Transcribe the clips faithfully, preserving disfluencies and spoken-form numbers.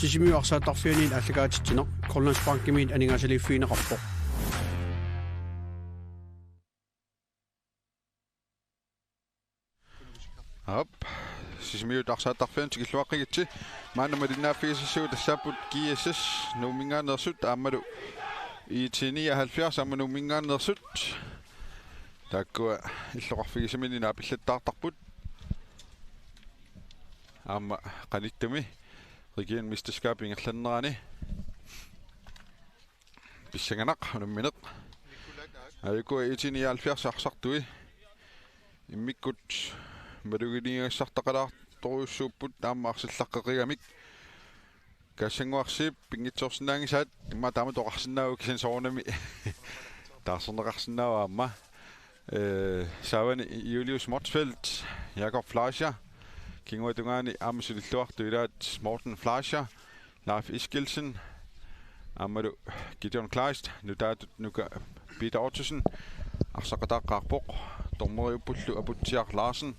Sisimiut arsaattarfianniit aallakaatitsineq Grønlandsbankimiit aningaasaliiffigineqarpoq. Aap, Sisimiut arsaattarfianni tikilluaqqigitsi. Maanna malinnaaffigisassavut tassaapput G S S Nuumminngaanneersut aammalu I T nioghalvfjerds aamma Nuumminngaanneersut. Taakkua illoqarfigisaminni naapillattaartarput. Aamma qanittumi region mesterskab ingerlanerani pissanganaq unammineq. Aajukua I T nioghalvfjerds arsartui. Immikkut maluginiagassartaqalaartorujussuupput aamma arsallaqqeqigamik. Kaassanguarsiip pinngitsoorsinnaanngisaat immaqa taamatut oqarsinnaavoq kisianni soorunami taarserneqarsinnaavoq aamma. Eh, saavani Julius Motzfeldt, Jakob Fleischer, kinguatungaani aamma sulilluartut ilaat Morten Fleischer, Leif Eskildsen, aammalu Gideon Kleist, nutaatut Nuka Peter Ottosen, arsaqataaqqaarpoq, dommeriuppullu Aputsiaq Larsen,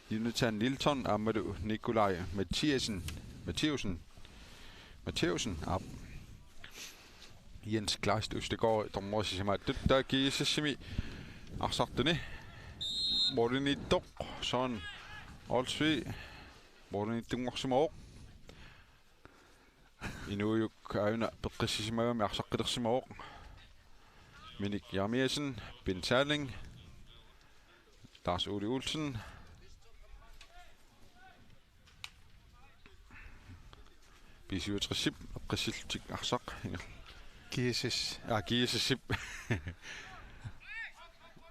Jonathan Nilsson, aammalu Nikolaj Mathiasen, Mathiasen, Mathiasen, aap. Jens Kleist Østergaard, dommeri sisamaattut, taava G S S-imi arsartuni. Målimiittoq, Søren Olsvig, målimiittunngorsimavoq. Inuujuk aajuna peqqissisimagami arsaqqilersimavoq. Minik Jeremiassen, Ben Salling, Lars Ole Olsen. B syvogtres-ip, eqqissillutik arsaq. G S S. Aa, G S S-ip.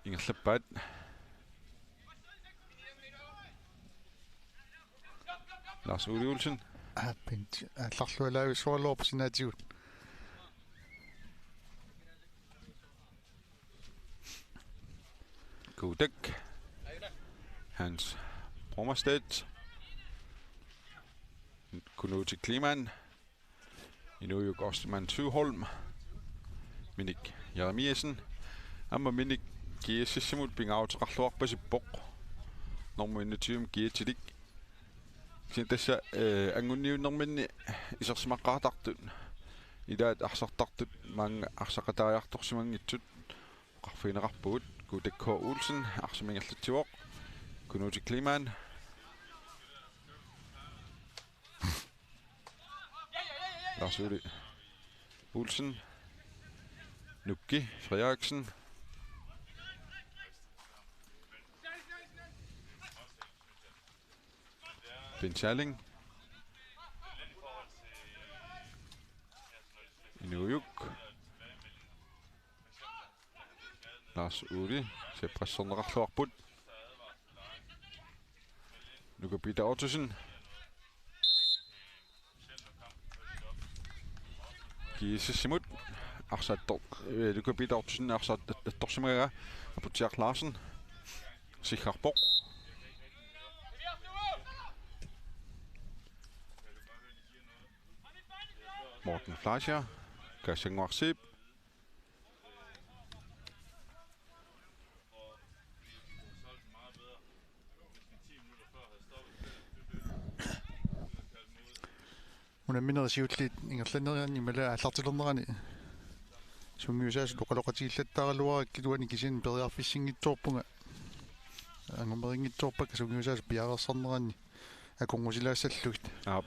Ingerlappaat. Lars Ole Olsen. Aa, Bent. Aallarlualaavissuarluarpoq sinaatigut. Kuutak. Hans Brummerstedt. Kunuti Kleemann. Inuujuk Ostman Søholm. Minik Jeremiassen. Aamma Minik G S S-imut pingaaruteqarluarpasippoq. Normu enogtyve kiatilik. Kisianni tassa, eh, anguniunnerminni isersimaqqaartartut ilaat arsartartut maanga arsaqataajartorsimanngitsut oqarfigineqarpugut. Kuutak K. Olsen, arsaq ingerlatsivoq. Kunuti Kleemann. Lars Ole Olsen. Nukki Frederiksen. Ben Salling. Inuujuk. Lars Ole, se presserneqarluarput. Nuka Peter Ottosen. G S S-imut arsaq attor-, eh, Nuka Peter Ottosen arsaq at-, attorsimagaanga. Aputsiaq Larsen. Siggarpoq. Morten Fleischer. Kaassanguarsiip. Unamminerit siulliit ingerlanerani imaluunniit aallartilernerani sungiusaasut oqaloqatigillattaaraluarakkit uani, kisianni periarfissinngitsoorpunga angumerinngitsoorpakka sungiusaasut piareersarneranni akornusilaassallugit. Aap.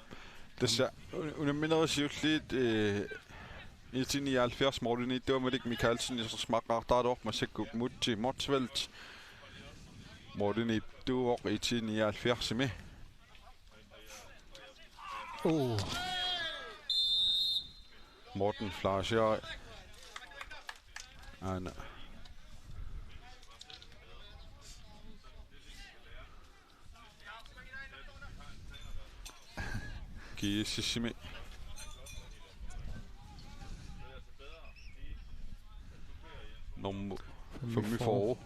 Tassa un-, unamminerit siulliit, eh, I T nioghalvfjerds målimiittuumalik Mikaelsen isersimaqqaartaraluarpoq, massakkut Mutsi Motzfeldt målimiittuuvoq I T nioghalvfjerdsimi. Uh. Morten Fleischer. Aana. G S S-imi nummer femogfyrre.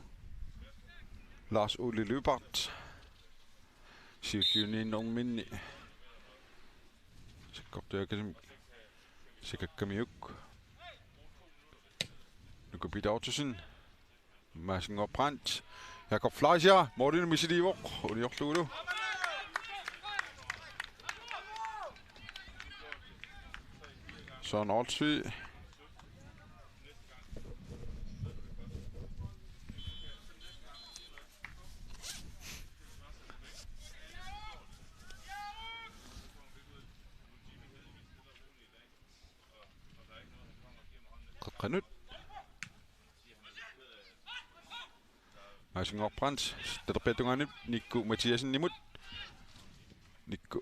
Lars Ole Lyberth. Siulliunniinnerminni. Sakkortuakasum. Sakakkamiuk. Nuka Peter Ottosen. Maasingooq Brandt. Jakob Fleischer. Målini misiliivoq. Uniorlugulu. Søren Olsvig. Qeqqanut. Maasinnguaq Brandt, talerpiata tungaanut Nikku Mathiassenimut. Nikku.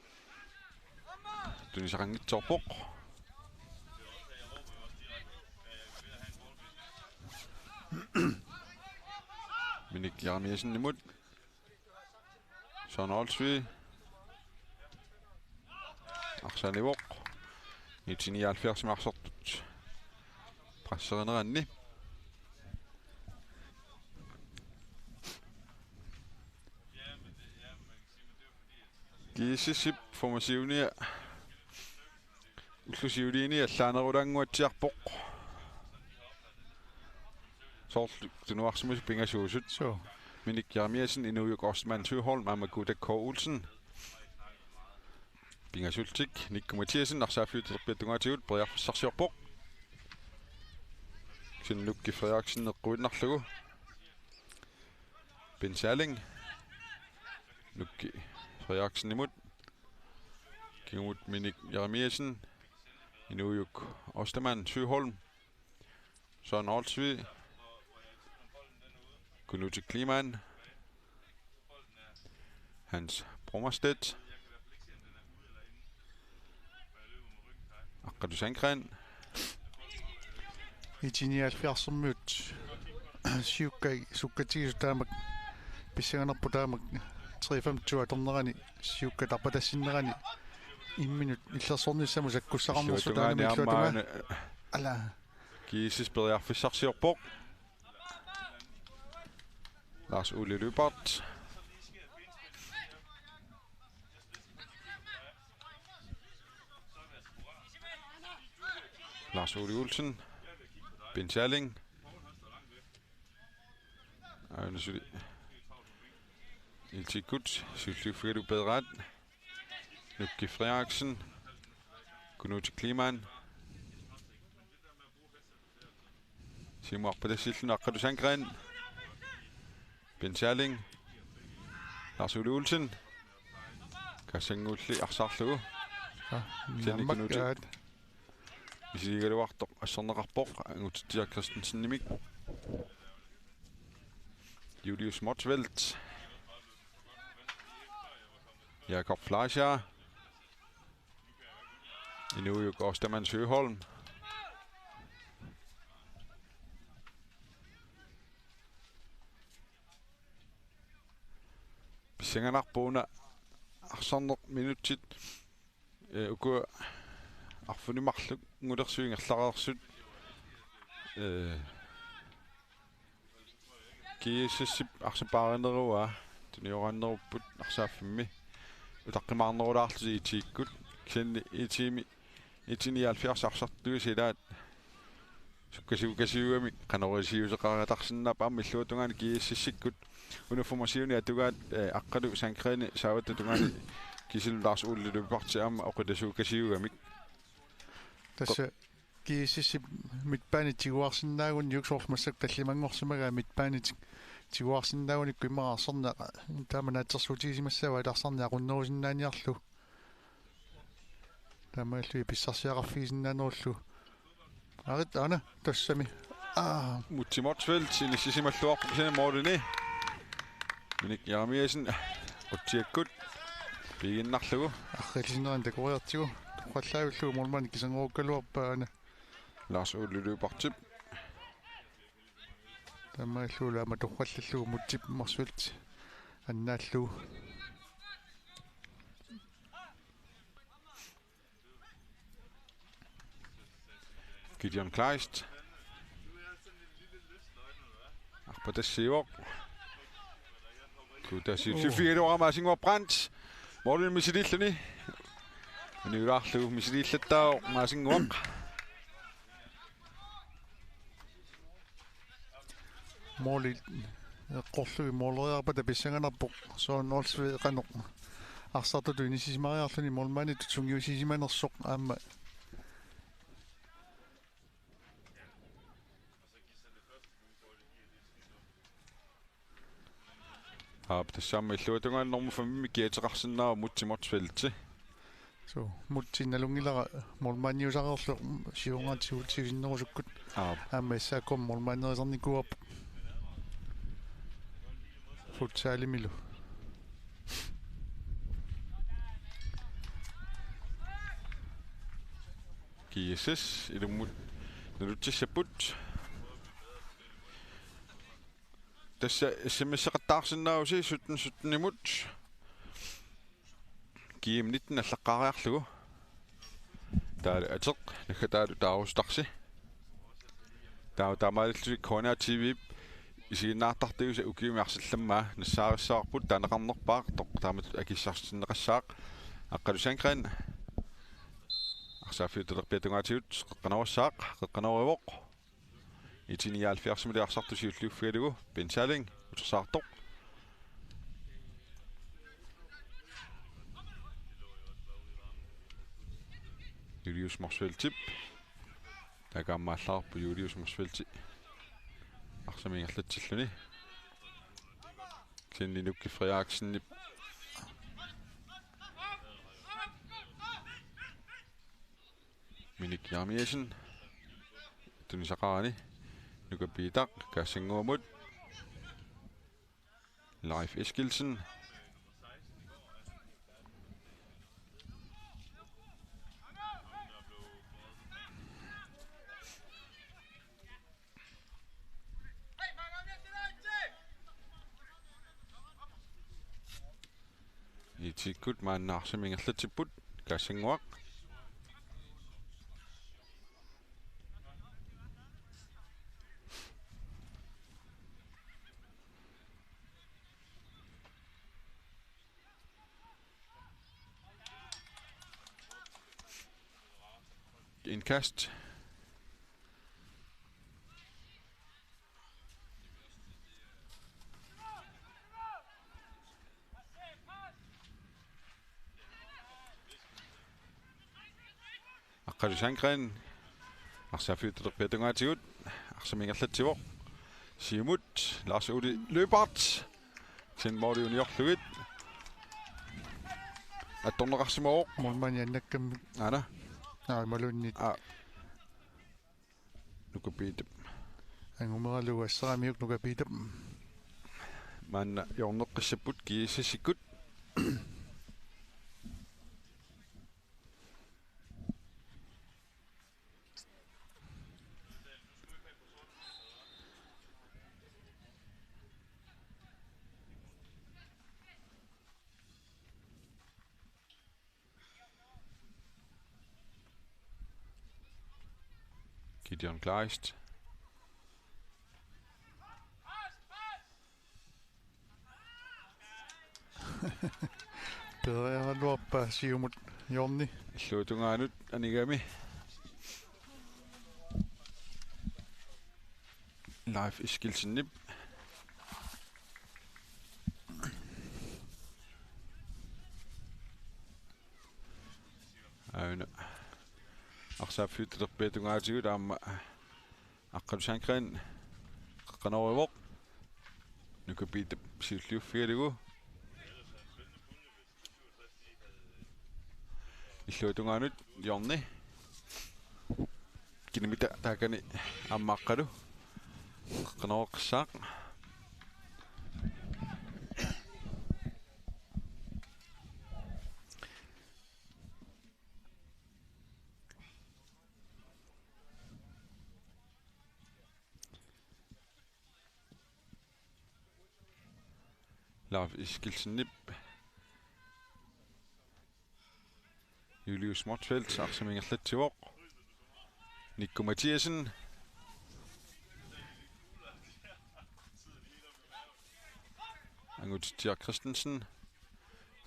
Tunisaqanngitsoorpoq. Minik Jeremiassenimut. Søren Olsvig. Arsanivoq. Nitten nioghalvfjerds arsartut presserineranni. GSS-ip formationiat ullut siuliini allaanerulaannguatsiarpoq. Soorlu tunuarsimasut pingasuusut. Suu. Minik Jeremiassen, Inuujuk Ostman Søholm aamma Kuutak K. Olsen. Pingasultik Nikku Mathiassen arsaaffiup talerpiata tungaatigut periarfissarsiorpoq. Kisianni Nuki Frederiksen eqquinnarlugu. Ben Salling. Nuki Frederiksenimut. Kingumut Minik Jeremiassen. Inuujuk Ostermann Søholm. Søren Olsvig. Kunuti Kleemann. Hans Brummerstedt. Aqqalu Sandgreen. Nitten nioghalvfjerds siukkai sukkatigisut taamak pissanganarpoq taamak tre fem to atornerani siukkat arpatassinnerani imminut illersornissamut sakkussaqarnersut taanna illuatungaa. Aamma ala. GSS periarfissarsiorpoq. Lars Ole Lyberth. Lars Ole Olsen. Ben Salling. Aana suli. Iltikkut, siulliuffigalugu peeraat. Nuki Frederiksen. Kunuti Kleemann. Siumut arpatassilluni Aqqalu Sandgreen. Ben Salling. Lars Ole Olsen. Kassannguulli arsaarlugu. Ah, Jenny nammakkaat. Kunuti. Misiligaluartoq asserneqarpoq Angutitsiaq Christensenimit. Julius Motzfeldt. Jakob Fleischer. Inuujuk Ostermann Søholm. Pissanganarpoq una arsarneq minutsit. Ee, uku arfineq-marlunngulersut ingerlareersut. Ee, GSS-ip arsaq paarineruaa tunioraannerupput arsaaffimmi. Utaqqimaarnerulaarlutik IT-ikkut. Kisianni IT-mi, IT nioghalvfjerds arsartuisa ilaat sukkasuukasiugamik qanorisiuseqaratarsinnaapput aamma illuatungaani GSS-ikkut. Una formationi atugaat, eh, Aqqalu Sandgreen saavatta tungaani kisianni Lars Ole Lyberth aamma oqilasuukasiugamik. Tassa GSS-ip midtbanit tiguarsinnaagunniuk soorlu massakkut tallimanngorsimagaa midtbanit tiguarsinnaagunikku immaqa arsarneq taama naatsorsuutigisimassavaat arsarneq aqunnerusinnaaniarlugu. Taamaalilluni pissarsiaqarfigisinnaanerullugu. Arit aana tassami. Aa. Mutsi Motzfeldt inissisimalluarpoq kisianni målini. Minik Jeremiassen qutsiakkut piiginnarlugu. Arriillisinnerani takoriartigu. Toqqallavillugu målmandip kisanngoruukkaluarpaa aana. Lars Ole Lyberthip. Taamaalilluni aamma toqqallallugu Mutsi Motzfeldt annaallugu. Gideon Kleist. Arpatassiivoq. Kuutaa siulliuffigaluarpaa Maasinnguaq Brandt. Målini misiliilluni. Uniulaarlugu misiliillattaavoq Maasinnguaq. Måli eqqorlugit måleriarpata pissanganarpoq Søren Olsvig qanoq arsartutut inissisimariarluni målmanditut sungiusisimanersoq aamma Aap, tassami illuatungaani normu fem kiateqarsinnaavoq Mutsi Motzfeldt. Suu, Mutsi nalunngilara målmandiusaqarlu siornatigut siusinnerusukkut. Aap. Aamma S A K-mi målmanderisarnikuuarpoq. Futsalimilu. G S S ilummut nalutsissapput. Tassa S M S-eqattaarsinnaavusi sytten sytten-imut. G M nitten allaqqaariarlugu. Taali ateq, naggataalu taarusutarsi. Taava taamaalillutik K N R T V-p isiginnaartartuisa ukiumi arsallammaa nassaarissavarput taaneqarnerpaaq toq taamatut akissarsitinneqassaaq. Aqqalu Sandgreen. Arsaaffiup talerpiata tungaatigut qeqqanorissaaq, qeqqanorivoq. I T nioghalvfjerds-imili arsartoq siulliuffigalugu, Ben Salling, utersaartoq. Julius Motzfeldtip. Taakku aamma aallarput Julius Motzfeldt. Arsamik ingerlatsilluni. Kisianni Nuki Frederiksenip. Minik Jeremiassen. Tunisaqarani. Nuka Piitaq. Kaassannguamut. Leif Eskildsen. I T-kkut maanna arsamik ingerlatsipput, Kaassannguaq. Indkast. Aqqalu Sandgreen. Arsaaffiup talerpiata tungaatigut. Arsamik ingerlatsivoq. Siumut. Lars Ole Lyberth. Kisianni måli uniorlugit. Attorneqarsimavoq. Målmandi annakkammi. Aana. Aa, imaluunniit. Aa. Nuka Piitap. Angumeralugu assaramiuk Nuka Piitap. Maanna hjørneqqissapput G S S-ikkut. Gideon Kleist. Pereeraluarpaa siumut hjørni. Illuatungaanut anigami. Leif Eskildsenip. Aana. Arsaaffiup talerpiata tungaatigut aamma Aqqalu Sandgreen qeqqanorivoq. Nuka Piitap siulliuffigalugu. Illuatungaanut hjørni. Kinimita taakani aamma Aqqalu. Qeqqanooqqissaaq. Leif Eskildsenip. Julius Motzfeldt, arsamik ingerlatsivoq. Nikku Mathiassen. Angutitsiaq Christensen.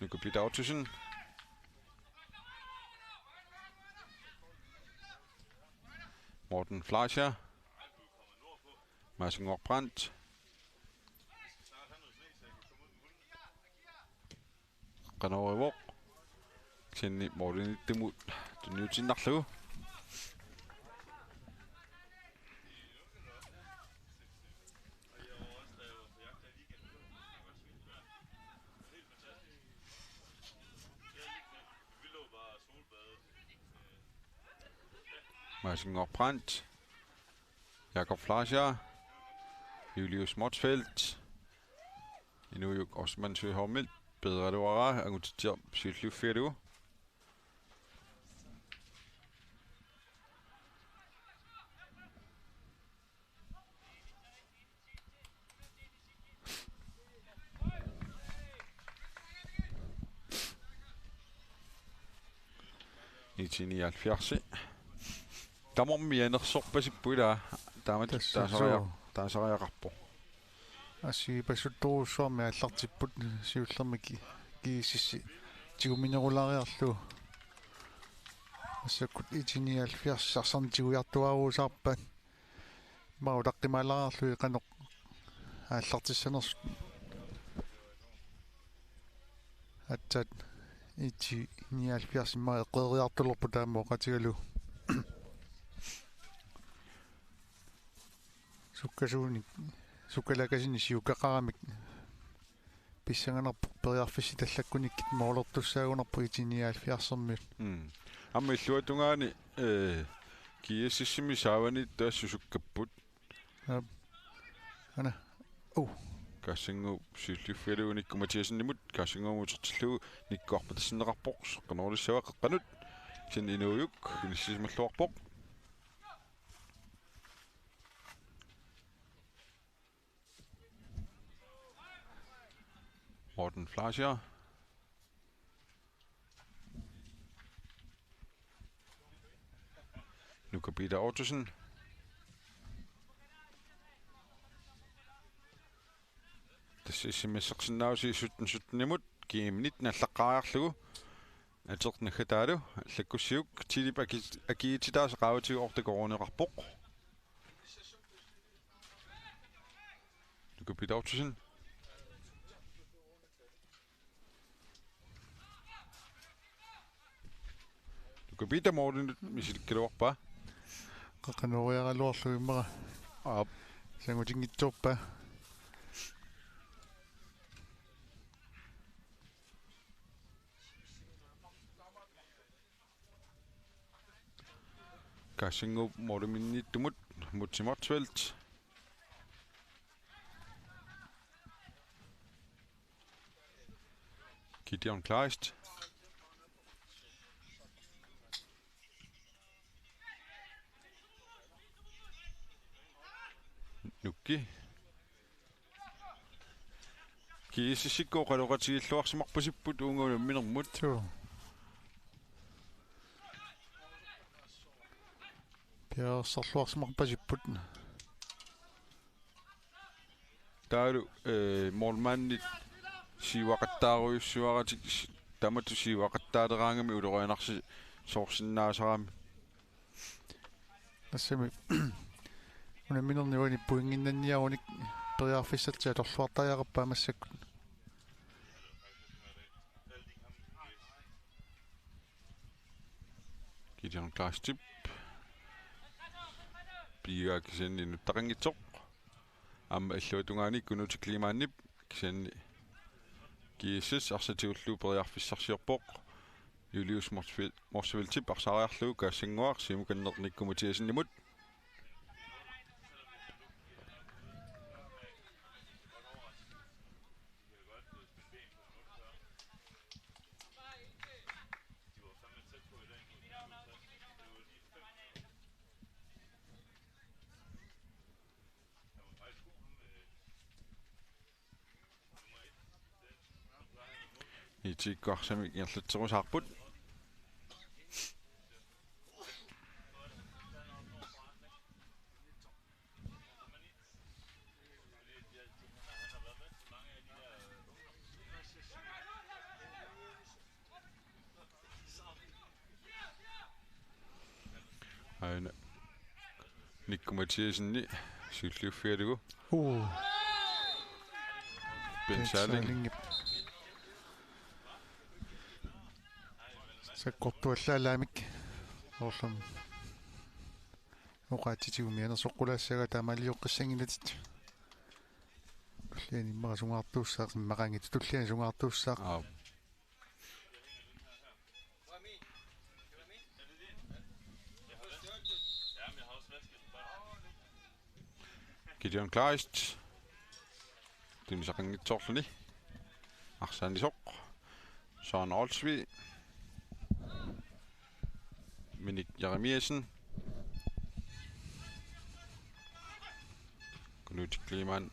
Nuka Piitap Ottosen. Morten Fleischer. Mads Nordbrandt. Qeqqanorivoq. Kisianni målimiittumut tunniutiinnarlugu. Martin Brandt. Jakob Fleischer. Julius Motzfeldt. Inuujuk Osman Søholmil. Peeraluaraa angutitsiaq siulliuffigalugu. I T nioghalvfjerds. Tamarmik anersorpasipput ilaa. Taamatut tassa taasariaq-, suu. Taasariaqarpoq. Assigiipassuttorujussuarmik aallartipput siullermik G-, G S S-i tiguminerulaariarlugu. Massakkut I T nioghalvfjerds arsarneq tigujartuaaruusaarpaat. Immaqa utaqqimaalaarlugit qanoq aallartissanersut. Aatsaat I T nioghalvfjerds immaqa eqqeeriartulerput taama oqaatigalugu. Sukkasuunik, sukkalaakasinik siukaqaramik pissanganarpoq periarfissat allakkunikkit moolertussaagunarpoq I T nioghalvfjerds-ermiut. Mm. Aamma illuatungaani, eh, G S S-imi saavaniittut assut sukkapput. Aap. Ana. Oh. Kaassanguup siulliuffigalugu Nikku Mathiassenimut, Kaassanguumut utertillugu Nikku arpatassinneqarpoq, seqqanerulissavaa qeqqanut. Kisianni Inuujuk inissisimalluarpoq. Morten Fleischer. Nuka Peter Ottosen. Tassa S M S-ersinnaavusi sytten sytten-imut, G M nitten allaqqaariarlugu. Ateq naggataalu, Lakkussiuk, Tilip aki-, akiitsitaasa qaavatigut orta koruuneqarpoq. Nuka Peter Ottosen. Nuka Peter Morten misilikkaluarpaa. Qaqinoriaraluarlu immaqa. Aap. Sangutinngitsoorpaa. Kaassanguup målimiittumut Mutsi Motzfeldt. Gideon Kleist. Nukki. G S S-ikkut oqaloqatigilluarsimarpasipput uunga unamminermut. Suu. Piareersarluarsimarpasipput. Taavalu, eh, målmandit siuaqattaarujussuaratik s-, taamatut siuaqattaaleraangamik ulorianarsisoorsinnaasarami. Tassami unamminerni uani pointinnanniarunik periarfissat atorluartariaqarpaat massakkut. Gideon Kleistip. Piigaa kisianni nuttaqanngitsoq. Aamma illuatungaani Kunuti Kleemanip kisianni G S S arsaq tigullugu periarfissarsiorpoq. Julius Motzfeldt-, Motzfeldtip arsaariarlugu Kaassannguaq siumukanneq Nikku Mathiassenimut. I T-kkut arsamik ingerlatserusaarput. Aana Nikku Mathiassenip siulliuffigalugu. Uu. Ben Bent Salling. Sallingip. Sakkortuallaalaamik. Orlam. Oqaatsitigut mianersoqqulaassagaa taamaalioqqissanngilatit. Tulliani immaqa sungaartuussaaq, immaqanngitsoq tulliani sungaartuussaaq. Aap. Uu, Gideon Kleist. Tunisaqanngitsoorluni. Arsaq anisoq. Søren Olsvig. Minik Jeremiassen. Knuti Kleemann.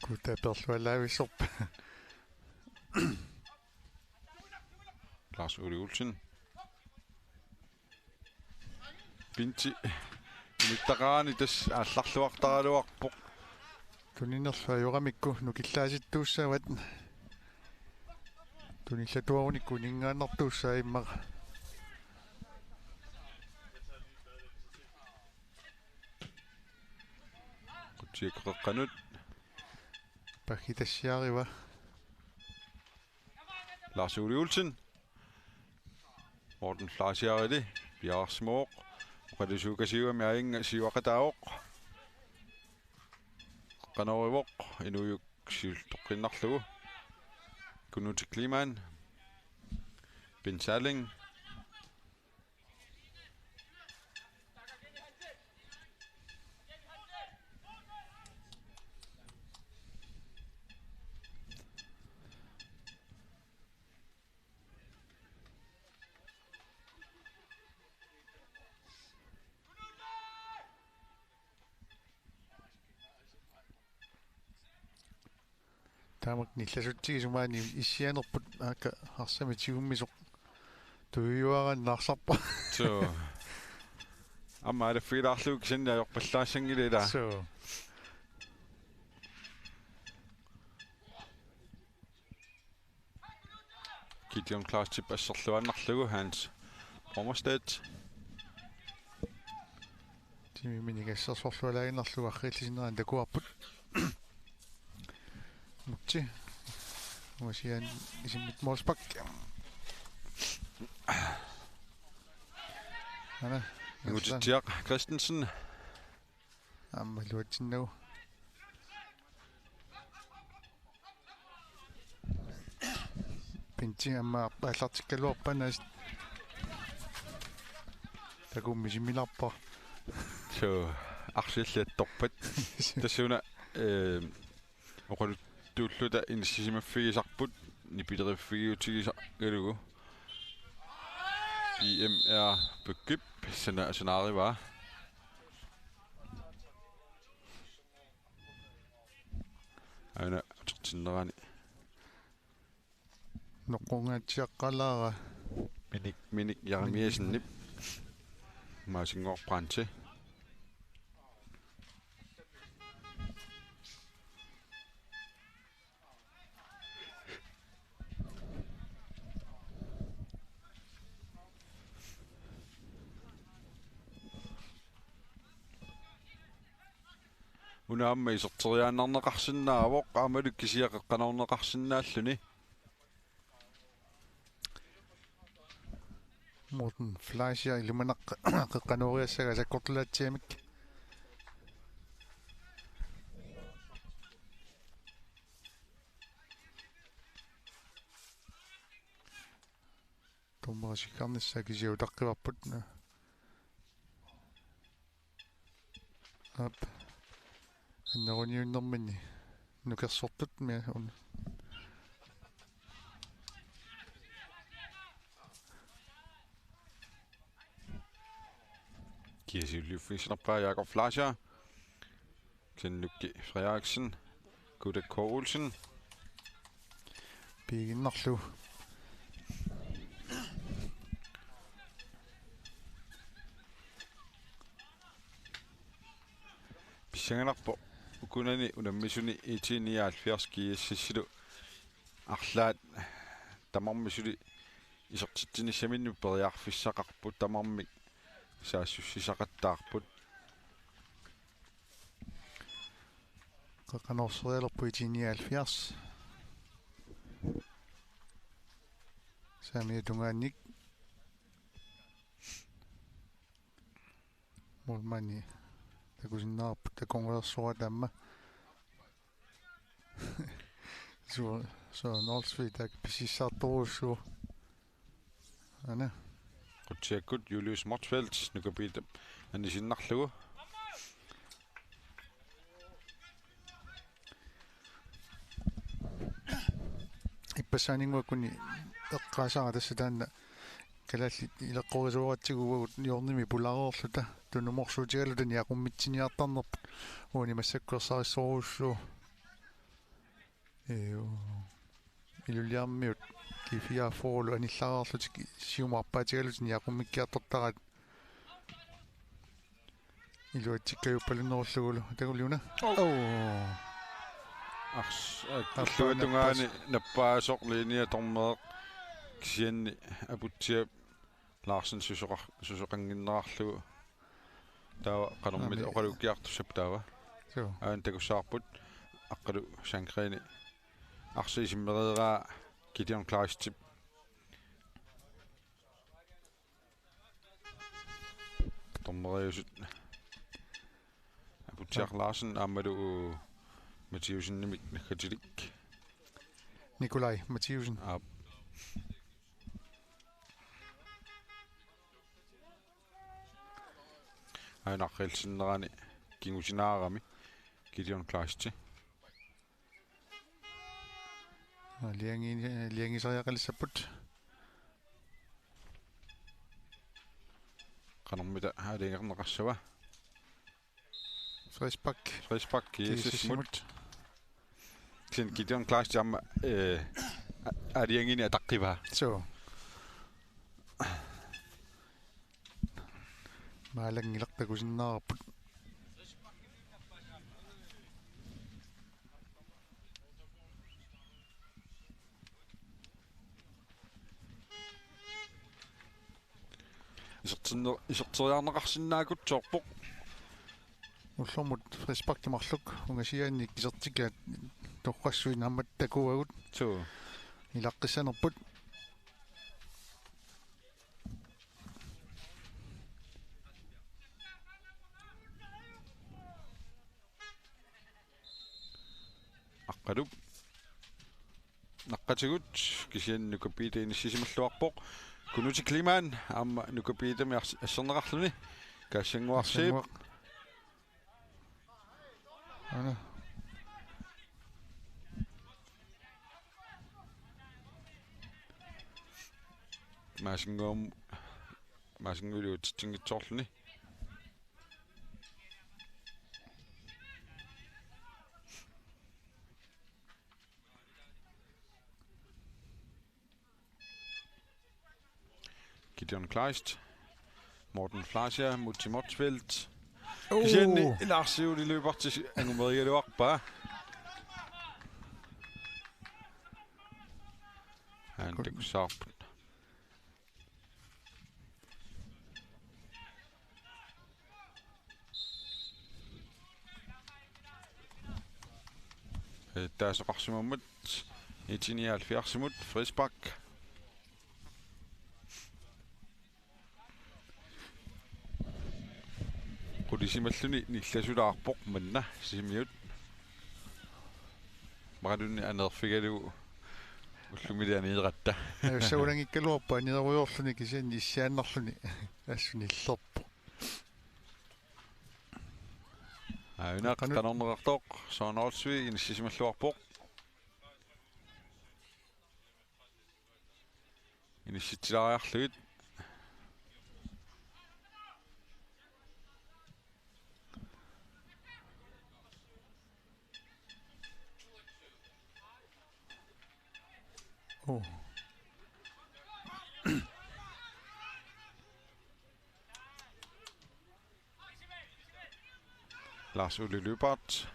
Kuta perlualaavissorpa. Lars Ole Olsen. Pinti. Mittaqaani tassa aallarluartaraluarpoq. Tuninerlu ajoramikku nukillaasittuussavat. Tunillatuarunikku uninngaannartuussaaq immaqa. Qutsikkut qeqqanut. Paggitassiariva. Lars Ole Olsen. Morten Fleischerili piareersimavoq. Oqaluusuukasiugami aajunga siuaqataavoq. Qanoorivoq inuujuk siulleq toqqinnarlugu. Knuti Kleemann. Ben Salling. Taamak nillassutsigisumik issianerput aakka arsamik tigummisoq tujujuarannarsarpa. Suu. Aamma alaffigilaarlugu kisianni ajorpallaassanngilaat ilaa. Suu. Gideon Kleistip asserluaannarlugu Hans Pommerstedt. Timiminik assersorlualaaginnarlugu arriillisinnerani takuarput. Mutsi. Uasian isimmit målspark. Ana. Ingutitsiaq Christensen. Aamma iluatsinnagu. Pinti aamma aallartikkaluarpaa naas. Takummisiminarpa. Suu, arsialliattorpat. Tassuuna, eh, oqaluttuulluta inissisimaffigisarput, nipileriffigiutigisagalugu. I M R Byggep sana-, sanaarivaa. Aana utertinnerani. Noqqungaatsiaqqalaara. Minik, Minik Jeremiassenip. Maasingooq Brandte. Una aamma iserteriaannarneqarsinnaavoq, aammalu kisiat qeqqanoorneqarsinnaalluni. Morten Fleischer ilumut qeqqanooriassagaa sakkortulaatsiamik. Dommerit sikkarnissaat kisiat utaqqivarput. Aap. Anneruniunnerminni nukersortut mia un. Kia siulliuffigissanerpaa Jakob Fleischer. Kenneth Frederiksen. Kudak K. Olsen. Piiginnarlugu. Pissanganarpoq ukunani unammisuni IT nioghalvfjerds GSS-ilu arlaat tamarmik suli isertitsinissaminnut periarfissaqarput, tamarmik saassussisaqattaarput. Qeqqanoorserialerpoq IT nioghalvfjerds. Saamiata tungaannik. Målmandi takusinnaavarput takornariarsuaq taama. Suu, Søren Olsvig taakku pisissaartorujussuuvoq. Nana. Qutsiakkut Julius Motzfeldt Nuka Piitap anisiinnarlugu. Ippassaaninnguakkuni eqqaasaara tassa taanna kalaallit ileqqorisooratsigu uagut hjørnemi pulaareerluta tunumorsuutigaluta niaqummitsiinnartarnerput uani massakkut ersarissorujussuuvoq. Ee, u-, Ilulissarmiut G fireogfyrrelu anillaraarlutik siumut arpaatigalugit niaqummikkiartortaraat. Iluatsikkajuppaluunnerullugulu. Takuliuna. Oh. Oh. Ars-, eh, Arpaat illuatungaani nappaasoq. Nappaasoq linje dommer. Kisianni Aputsiaq Larsen susoqar-, susoqannginnerarlugu. Taava qanormita. Aamma oqalukkiartussap taava. Suu. Aana takussavarput Aqqalu Sandgreni arsaq isimmereeraa Gideon Kleistip. Dommeriusut Aputsiaq Larsen aammalu Mathiussenimik naggatilik. Nikolaj Mathiussen. Aap. Aana aqqilsinnerani kingusinaarami Gideon Kleisti. Liangi-, liangisariaqalissapput. Qanormita aalajangerneqassava? Frispark. Frispark, G S S-imut. G S S-imut. Kisianni Gideon Kleist aamma, eh, a-, aalajangiineq ataqqivaa. Suu. Maalanngilaq, takusinnaavarput. Isertinner-, iserteriarneqarsinnaakutsoorpoq. Ullormut frisparki marluk ungasiaannik isertikkaat torrassuit naammattakuagut. Suu. Ilaqqissanerput. Aqqalup naqqatigut kisianni Nuka Piita inissisimalluarpoq. Kunuti Kleemann aamma Nuka Piitami ars-, asserneqarluni. Kaassannguaq Arsip. Kaassannguaq. Aana. Maasinnguam-, Maasinnguilu utsitsinngitsoorluni. Gideon Kleist. Morten Fleischer, Mutti Motzfeldt. Oh. Kisianni Lars Ole Lyberth angumerigaluarpaa. Aana takussavarput. Taasoqarsimammat nitten nioghalvfjerdsimut frispark. Qulisimalluni nillasulaarpoq manna Sisimiut. Maqalunni aneerfigalugu ullumi anieratta. Ajussagulanngikkaluarpoq aneerujoorluni kisianni issiaannarluni assut nillerpoq. Aajuna qanoq qanorneqartoq, Søren Olsvig inissisimalluarpoq. Inissitsilaariarlugit. Oh. Lars Ole Lyberth.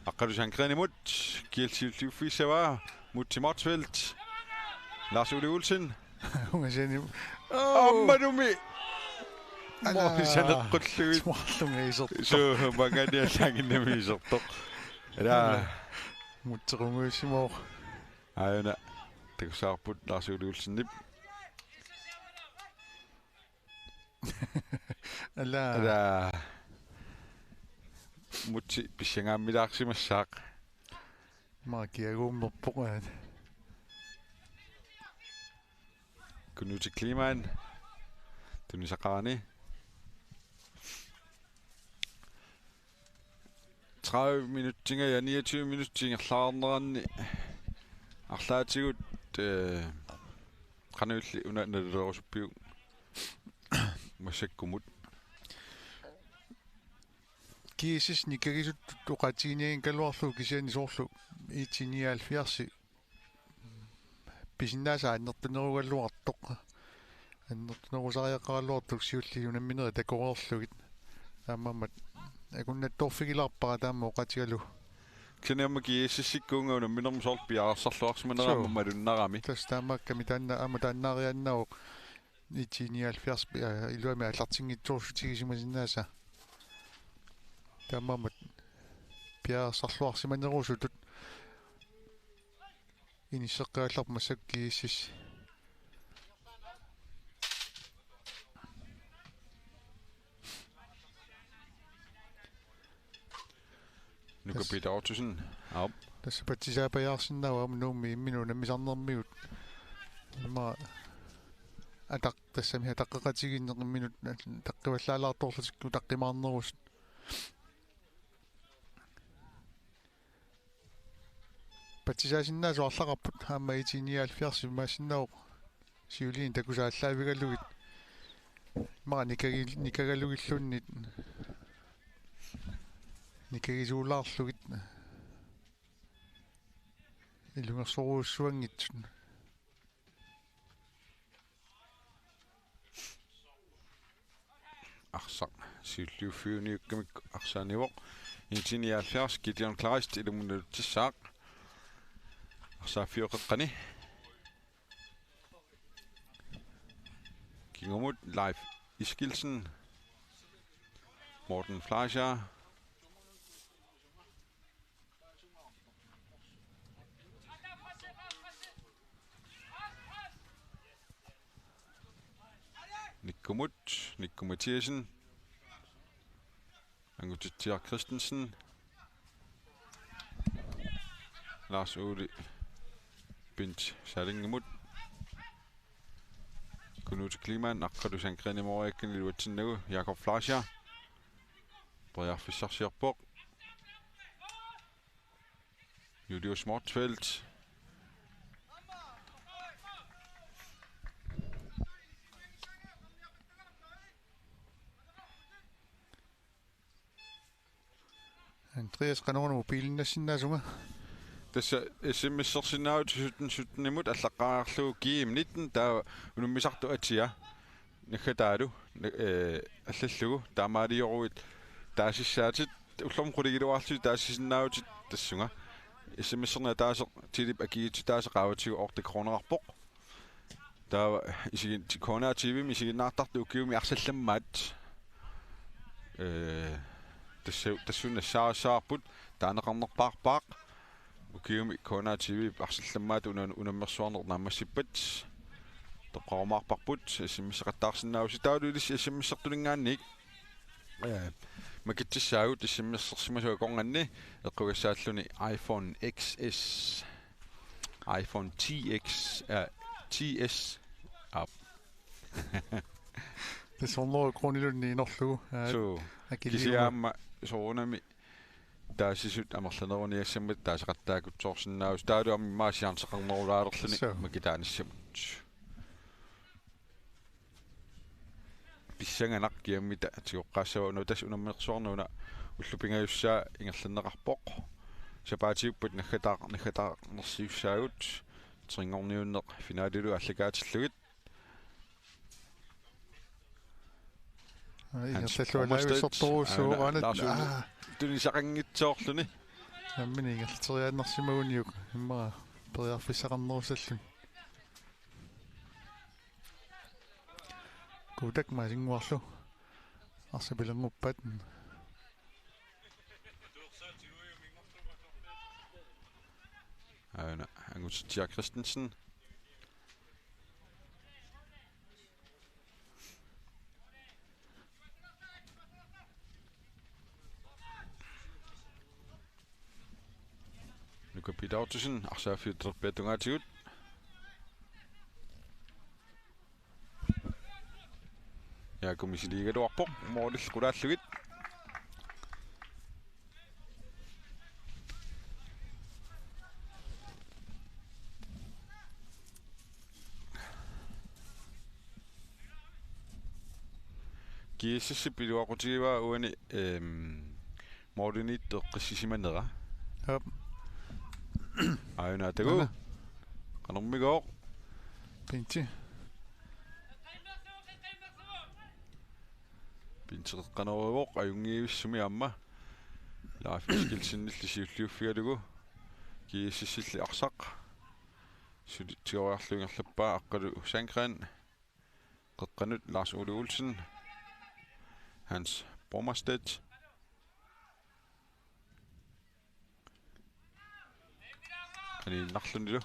Aqqalu Sandgrenimut. Kiel siulliuffiissavaa. Mutti Motzfeldt. Lars Ole Olsen. Ungasiani. Oh. Ammalumi. Ala. Moorsaneqqullugit. Marlunga isertoq. Suu, manganiallaanginnami isertoq. Ala. Mutsequnguissimooq. Aajuna. Takussavarput Lars Ole Olsenip. Ala. Ala. Mutsi pissangaammilaarsimassaaq. Makiaguummerpoq aat. Kunuti Kliman tunisaqarani. Tredive minutsinga ja niogtyve minutsinga ingerlaarneranni arlaatigut, eh, qanoq illit una nalilerusuppiuk massakkumut? G S S-i nikagisuttut oqaatiginiagaluarlugu kisianni soorlu IT nioghalvfjerds pisinnaasaq annertunerugaluartoq. Annertunerusariaqaraluartoq siulliit unamminerit takoreerlugit. Taamaammat akunnattoorfigilaarpara taama oqaatigalugu. Kisianni aamma G S S-ikkut uunga unamminermi soorlu piareersarluarsimanera Suu. aamma malunnarami. Tassa taamaakkami taanna aamma taannaariaannaavoq IT nioghalvfjerds, eh, iluamik aallartinngitsoorsuutigisimasinnaasaa. Taamaammat piareersarluarsimanerusutut inisseqqagallarpoq massakkut G S S. Nuka Tassa. Peter Ottosen. Aap. Tassa patsisaapajaarsinnaavoq aamma Nuummi imminut unammisarnermigut. Immaqa ataq-, tassami ataqqeqatigiinneq imminut ataqqivallaalaartorlutik utaqqimaarnerusut. Patsisaasinnaasut arlaqarput aamma IT nioghalvfjerds imaassinnaavoq siuliini takusaallaavigalugit. Immaqa nikagi-, nikagalugilluunniit. Nikagisuulaarlugit. Ilungersorujussuanngitsut. Arsaq siulliuffiuniukkamik arsaanivoq. IT nioghalvfjerds Gideon Kleist ilumut naluttussaaq. Arsaaffiup qeqqani. Kingumut Leif Eskildsen. Morten Fleischer. Nikkumut, Nikku Mathiassen. Angutitsiaq Christensen. Lars Ole Bent Salingimut. Knut Kliman, Aqqalu Sandgrenimooreakkani iluatsinnagu, Jakob Fleischer. Periarfissarsiorpoq. Julius Motzfeldt. Andreas, qanoruna mobiilinnassinnaasumma? Tassa S M S-ersinnaavutit sytten sytten-imut allaqqaariarlugu G M nitten, taava unammisartut atia naggataalu, na-, eh, allallugu, taamaalioruit taasissaatit, ullormut qulingiluaarlutit taasisinnaavutit tassunga. S M S-erneq ataaseq Tilip akigitsi taaseq qaavatigut otte kronerarpoq. Taava isigin-, K N R T V-mi isiginnaartartut ukiumi arsallammaat. Eh, tassa-, tassuuna nassaarissavarput taaneqarnerpaarpaaq. Ukiumi K N R T V-p arsallammaata una-, unammersuarneq naammassippat. Toqqarumaarparput, S M S-eqattaarsinnaavusi, taavalu ilissi S M S-ertuninngaanniit. Eh, makitsissaagut S M S-ersimasut akornanni eqqugassaalluni iPhone X S. iPhone T X, eh, T S. Aap. Tassa hundrede kronilunni inorlugu, eh, Suu. Akiliuma. Kisianni aamma soorunami taasisut amerlaneruniassammat taaseqattaaruttorsinnaavusi, taavalu aamma immaqa siaarneqarnerulaalerluni Suu. Makitaanissamut. Pissanganaq kiammita tigoqqaassava. Una tassa unammersuarneq una ullut pingajussaat ingerlanneqarpoq. Sapaatiuppat naggataar-, naggataarnersiussaagut, trinngorniunneq finalilu aallakaatillugit. Ai, Hans ingerlalluaq Brummerstedt, laavissortorujussuuvoq, aana, Lars Ole, aa, tunisaqanngitsoorluni. Nammineq ingerlateriaannarsimaguniuk immaqa periarfissaqarnerusalluni. Kuutak maasinnguarlu. Arsaq pilernguppat. Aana, Angutitsiaq Christensen. Nuka Peter Ottosen, arsaaffiup talerpiata tungaatigut. Jaaku misiliigaluarpoq moolillu qulaallugit. G S S-ip iluaqutigivaa uani, ehm, mooliniittoq eqqissisimanera. Aap. Aajuna takuuk. Aana. Qanormigooq. Pinti. Pinti qeqqanoorpoq ajunngivissumik aamma. Leif Eskildsenilli siulliuffigalugu. G S S-illi arsaq. Suli tigoriarlugu ingerlappaa Aqqalu Sandgreen. Qeqqanut Lars Ole Olsen. Hans Bormerstedt. Aniinnarlunilu.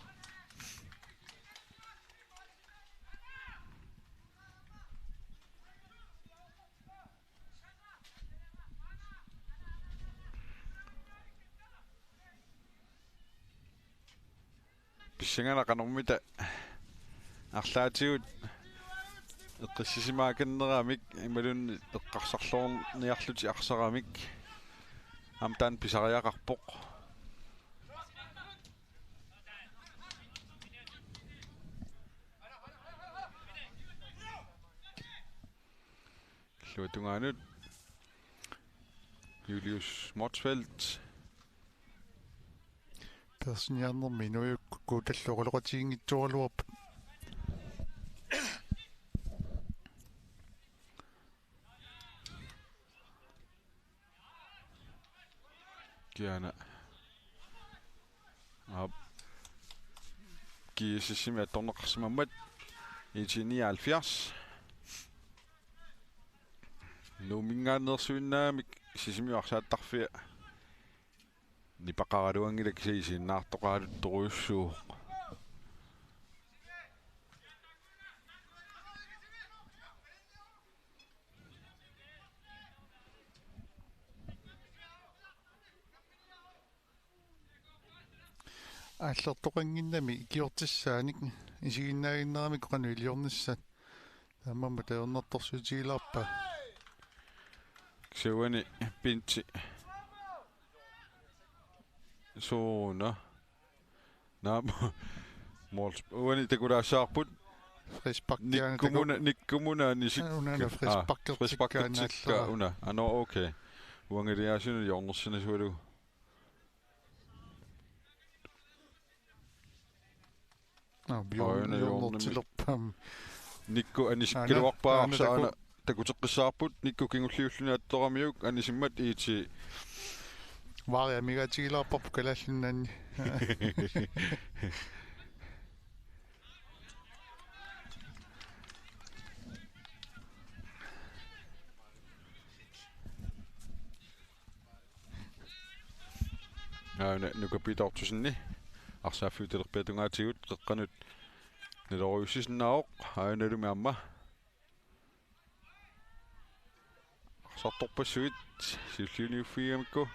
Pissanganaq qanormita arlaatigut eqqissisimaakanneramik imaluunniit eqqarsarluarniarlutik arsaramik aamma taanna pisariaqarpoq. Illuatungaanut Julius Motzfeldt. Peersiniarnermi inuiukkut kuutallu oqaloqatiginngitsoorluarput. Kiana. Aap. G S S-imi attorneqarsimammat I T nioghalvfjerds. Nuumminngaanneersuinnaammik Sisimiut arsaattarfia. Nipaqaraluanngilaq kisianni isiginnaartoqaraluttorujussuuvoq. Aallertoqannginnami ikiortissaanik isiginnaaginnaramikku qanoq iliornissaat. Taamaammat ajornartorsiutigilaarpaa. Kisianni Pinti. Suuna. Naam. Måls-, uani takulaassavarput. Frisparkiaana taku- Nikkumuna, nikkumuna anisik-, Aa, unaana aa, frisparkertikka frisparkertikka aanaallera. Una. Ano, okay. Uangiliaasunut hjørnersinasualugu. Nå, Bjørn, Aajuna hjørne-, hjørnertilerpaam. Nikku anisikkaluarpaa. Aana, aana arsaana taku- takuteqqissaarput, Nikku kingulliulluni attoramiuk, anisimmat I T. Vaari amigaatigilaarparput Kalaallit Nunaanni. Aajuna Nuka Peter Ottosenip arsaaffiup talerpiata tungaatigut qeqqanut nalorujussuusinnaavoq, aajunalumi aamma. Arsartorpassuit siulliuniuffigigamikku.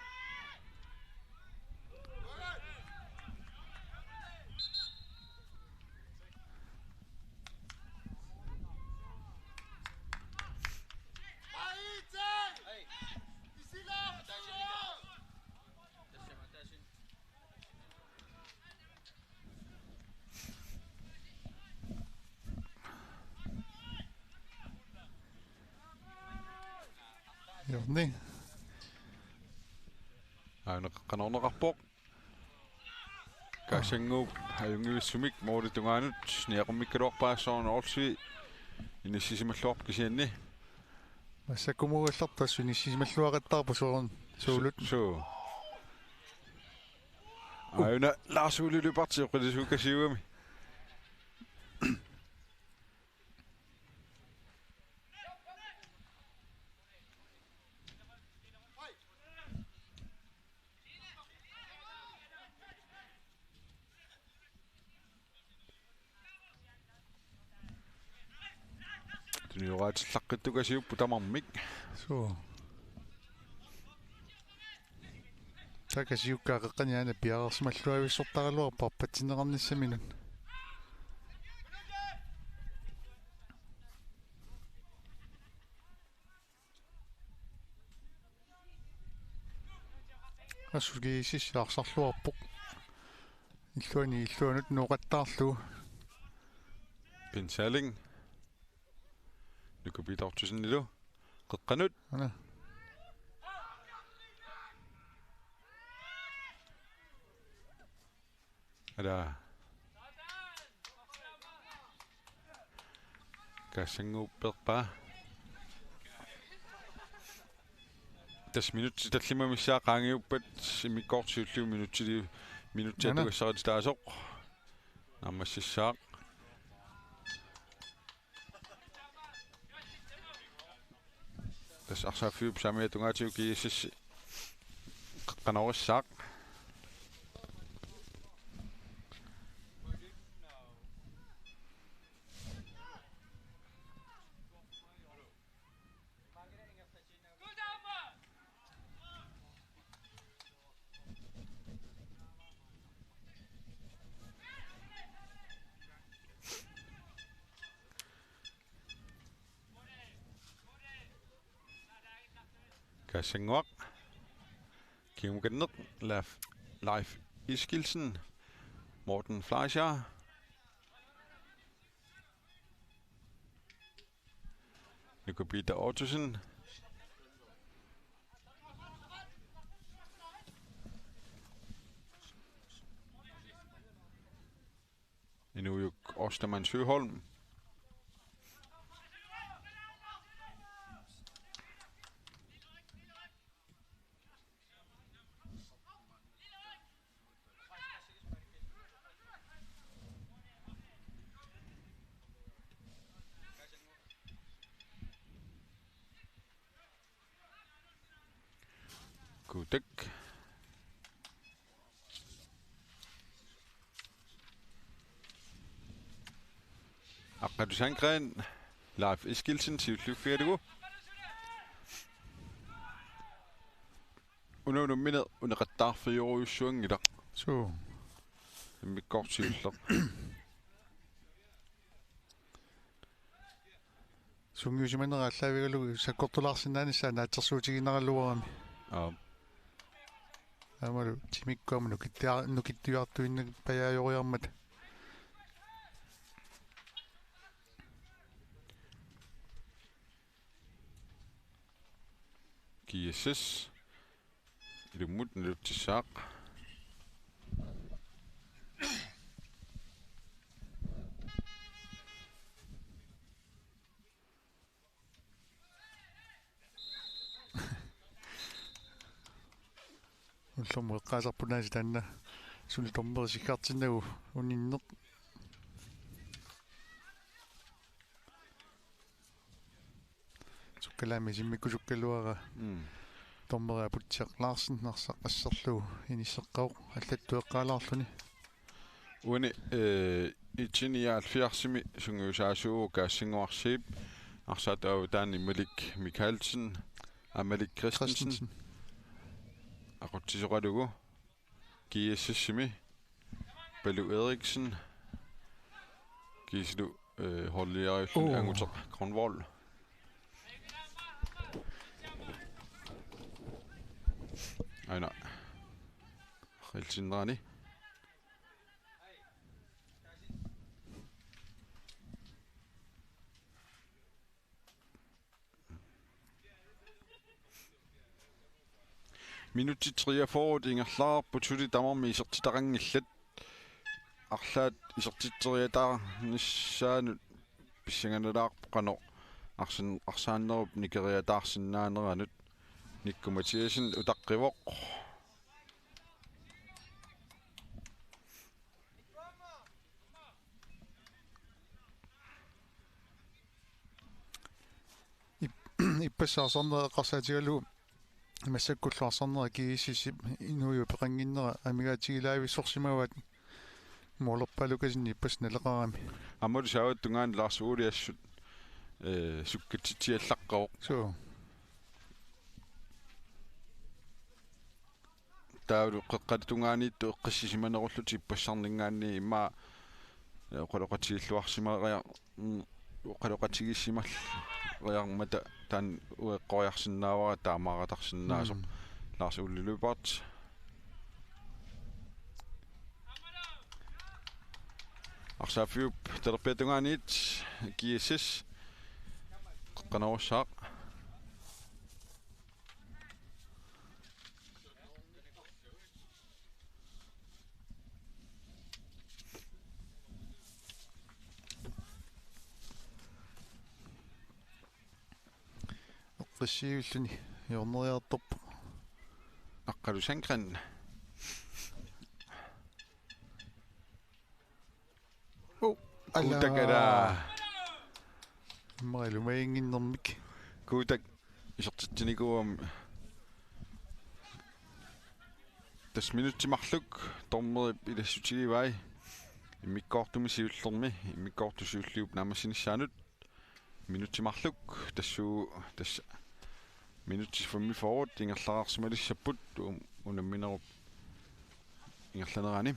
Hjørne. Aajuna qeqqanoorneqarpoq. Kaasannguup ajunngivissumik målip tungaanut niaqqummikkaluarpaa Søren Olsvig, inissisimalluarpoq kisianni. Massakkumuugallartoq tassa inissisimalluaqattaarpoq Søren Suulut. Su-, suu. Aajuna Lars Ole Lyberth oqilisukasiugami. Tunioraatsillaqqittukasiupput tamarmik. Suu. Takasiukkaaq qeqqani aana piareersimalluavissortaraluarpoq arpatsinneqarnissaminut. Assut G S S arsarluarpoq. Illuani illuanut nooqattaarlugu. Pinsaling. Nuka Peter Ottosenillu. Qeqqanut. Ana. Ala. Kaassanguuppeerpaa. Tassa minutsit tallimat missaat qaangiuppat immikkoortoq siulliup minutsili-, minutsit Ana. Atugassarititaasoq. Naammassissaaq. Tassa arsaaffiup saamiata tungaatigut G S S qanorissaaq. Kaassanguaq. Kingumukanneq. Leif, Leif Eskildsen. Morten Fleischer. Nuka Peter Ottosen. Inuujuk Ostermann Søholm. Kuutak. Aqqalu Sandgreen, Leif Eskildsen siulliuffigalugu. Una unammineq uneqattaarfiorujussuanngilaq. Suu. Immikkoortoq siulleq. Sungiusimanera aallaavigalugu sakkortulaarsinnaanissaa naatsorsuutiginaraluarami. Aap. Aammalu timikkut aamma nukittia-, nukittuartuinnaq pajaajoriarmata. G S S. Ilummut nalutsissaaq. Ullormut eqqaasarput aasiit taanna suli dommeri sikkartinnagu uninneq. Sukkalaami isimmikkusukkaluara. Mm. Dommeri Aputsiaq Larsen arsaqqasserlugu inisseqqavoq allattueqqaalaarluni. Uani, eh, I T nioghalvfjerdsimi sungiusaasuuvoq Kaassanguaq Zeeb, arsaattuaavataani Malik Mikkelsen, Amalik Christensen. Christensen. Aqutsisoqalugu. G S S-imi Palu Eriksen. Kiisilu, eh, holdiariulluni Oo. Anguteq Grønvold. Aina. Helsindrani. Minutsit treogfyrre ingerlareerput, suli tamarmik isertitaqanngillat. Arlaat isertitseriataarnissaanut pissanganalaarpoq qanoq arsan-, arsaannerup nikeriataarsinnaaneranut. Nikku Mathiassen utaqqivoq. Ip-, ippassaq arsarneq eqqarsaatigalugu massakkullu arsarnera G S S-ip inuujup peqannginnera amigaatigilaavissorsimavaat, Moolerpaalukasinni ippassaq naleqarami. Aammalu saavat tungaanut Lars Ole assut, eh, sukkatsitsiallaqqavoq. Suu. Taavalu qeqqata tungaaniittut eqqissisimanerullutik ippassarninngaanniit immaqa, eh, oqaloqatigilluarsimariar-, mm, oqaloqatigisimallariarmata taanna ueqqoriarsinnaavara taamaaqatarsinnaasoq. Mm. Lars Ole Lyberth. Arsaaffiup talerpiata tungaaniit G S S qeqqanoorussaaq. Eqqissiivilluni hjørneriartorpoq. Aqqalu Sandgren. Oh, ala. Kuutak, ala. Immaqa ilumaginnginnermik. Kuutak isertitsinikuugami. Tassa minutsit marluk dommerip ilassutigivai. Immikkoortumi siullermi, immikkoortut siulliup naammassinissaanut. Minutsit marluk tassuuna, tassa minutsit femogfyrre ingerlareersimalissaput, um, unamminerup ingerlanerani.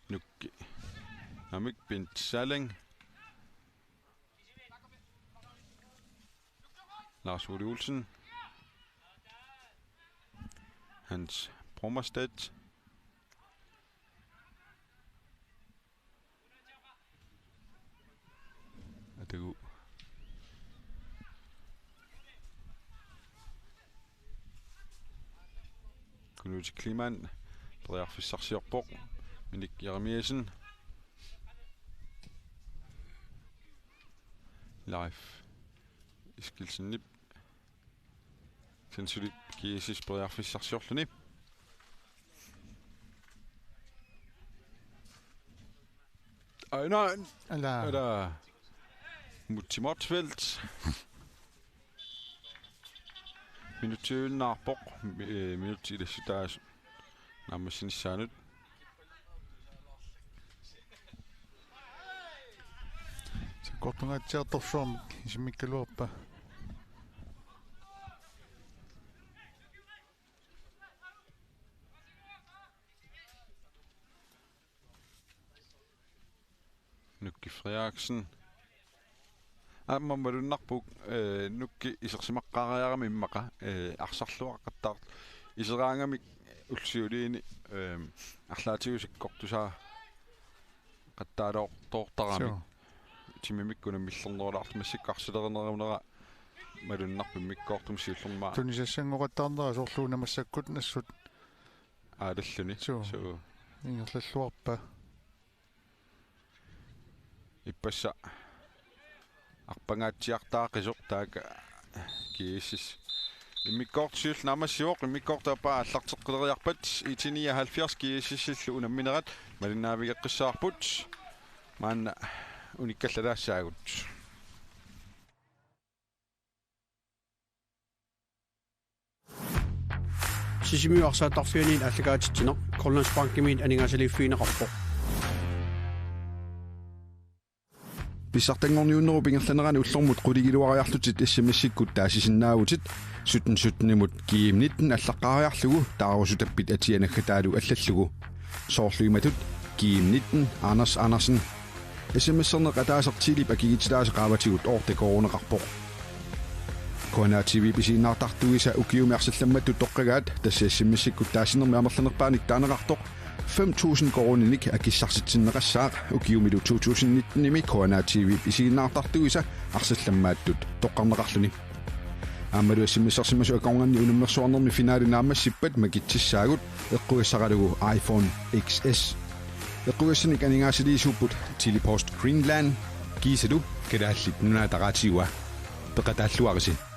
Nukki. Namik Bent Salling. Lars Ole Olsen. Hans Brummerstedt. Atagu. Kunuti Kliman. Periarfissarsiorpoq. Minik Jeremiassen. Leif Eskildsenip. Sen suli G S S periarfissarsiorluni. Aina. Ala. Ala. Mutsi Motzfeldt. Minutsiuinnarpoq, mi-, eh, minutsit ilassutaasut naammassinissaanut. Sakkortungaatsiartorsuarmik isimmikkaluarpa. Nukki Frederiksen. Aamma malunnarpoq, eh, Nukki isersimaqqaariarami immaqa, eh, arsarluaqattaartoq. Iseraangamik ullut siuliini, eh, arlaatigut sakkortusaaqattaaloortoortarami. Suu. Timimikkunni millerneraartu massakkut arsalerinerunera malunnarpoq immikkoortumi siullermik. Tunisassanngooqattaarnera soorlu una massakkut assut. Aalalluni. Suu. Suu. Ingerlalluarpa. Ippassaq arpangaatsiartaaqisoq taakku G S S. Immikkoortoq siulleq naammassivoq, immikkoortup aallarteqqileriarpat I T nioghalvfjerds G S S-illu unamminerat malinnaavigeqqissaarput. Maanna unikkallaalaassaagut. Sisimiut arsaattarfianniit aallakaatitsineq Grønlandsbankimiit aningaasaliiffigineqarpoq. Pissartanngorniunnerup ingerlanerani ullormut qulingiluariarlutit S M S-ikkut taasisinnaavutit sytten sytten-imut G M nitten allaqqaariarlugu taarusutappit atia naggataalu allallugu. Soorlu imatut: G M nitten, Anders Andersen. S M S-erneq ataaseq Telip akigitilaasa qaavatigut otte koruuneqarpoq. K N A T V-p isiginnaartartuisa ukiumi arsallammattut toqqagaat, tassa S M S-ikkut taasinermi amerlanerpaanik taaneqartoq fem tusind koruuninik akissarsitsinneqassaaq, ukiumilu to tusind nitten-imi K N A T V-p isiginnaartartuisa arsallammaattut toqqarneqarluni. Aammalu S M S-ersimasut akornanni unammersuarnermi finaali naammassippat makitsissaagut eqqugassaralugu iPhone X S. Eqqugassanik aningaasaliisuupput Tele-Post Greenland kiisalu Kalaallit Nunaata Raatiua. Peqataalluarisi.